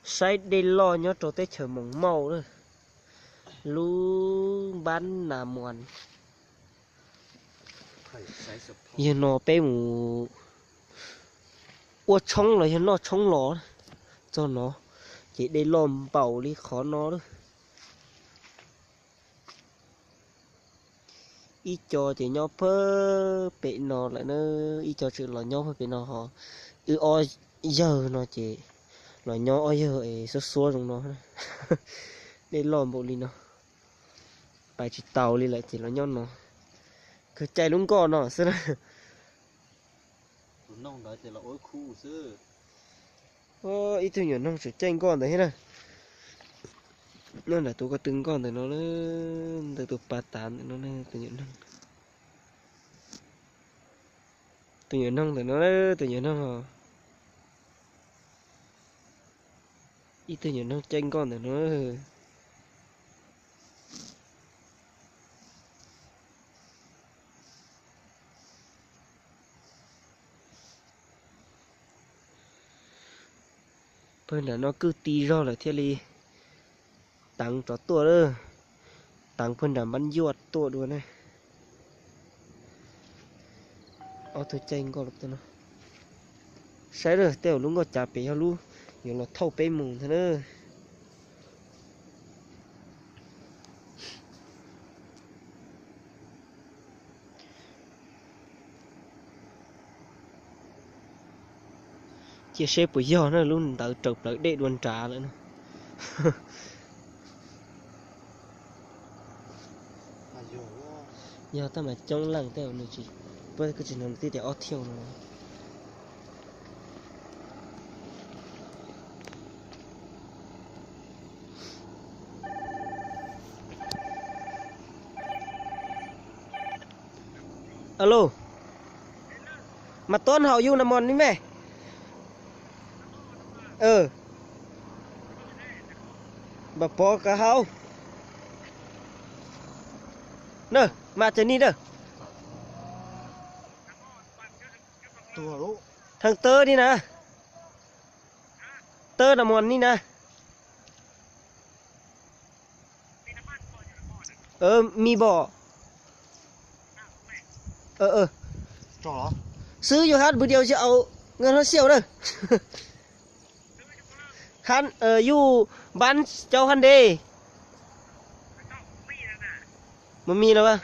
Saib dej loj nyob rau teb chaws Moos Mauj lawm, lub npab Nas Muas. Yog no peb mus ua tshoob los yog noj tshoob los txog no, ces dej loj npaum li qhov no lawm. Ib co ces nyob pag pem no lawm na, ib co tseem los nyob pag pem no ho. Wb ob yawg no ces los nyob ob yawg es xuab xuab zoo no. Dej loj npaum li no, pais tsis taus li lawm ces los nyob no. Kawg caij lub nkoj no xwb na. Ib tug nyuam noog tseem caij nkoj ntawd thiab na. Nyob nram tus ko tw nkoj ntawm no, ntawm tus pas tav ntawm no, tus nyuam noog. Tus nyuam noog ntawm no, tus nyuam noog os. Ib tug nyuam noog caij nkoj ntawm no. Pawg nram no kwj ti zog lawm thiaj li teev rov tuaj lawm. Teev pawg nram Npab Yuaj tuaj dua ne. Ob tug caij nkoj no. Saib tej zaum lub nkoj cav pem yog lub yuav los thauj peb mus ntag na. Cia seb puas yog na, lub ntawd raws plawv dej dua nrad lawm na. Yog tab mas coob leej tej zaum nws tsis, puab kuj tsis hnov nws tib tias ob thiaus no. Alo, mas tuab hauv yus na mos ni me. Npam pov kav hauv. Na, mas cov ni na. Theej tawb ni na. Tawb na mos ni na. Mi bom. Xwb yus hab pw diaus tsis au, nqa hlob xiaus na. Hab yus npab cau hab nte. Mas mi los.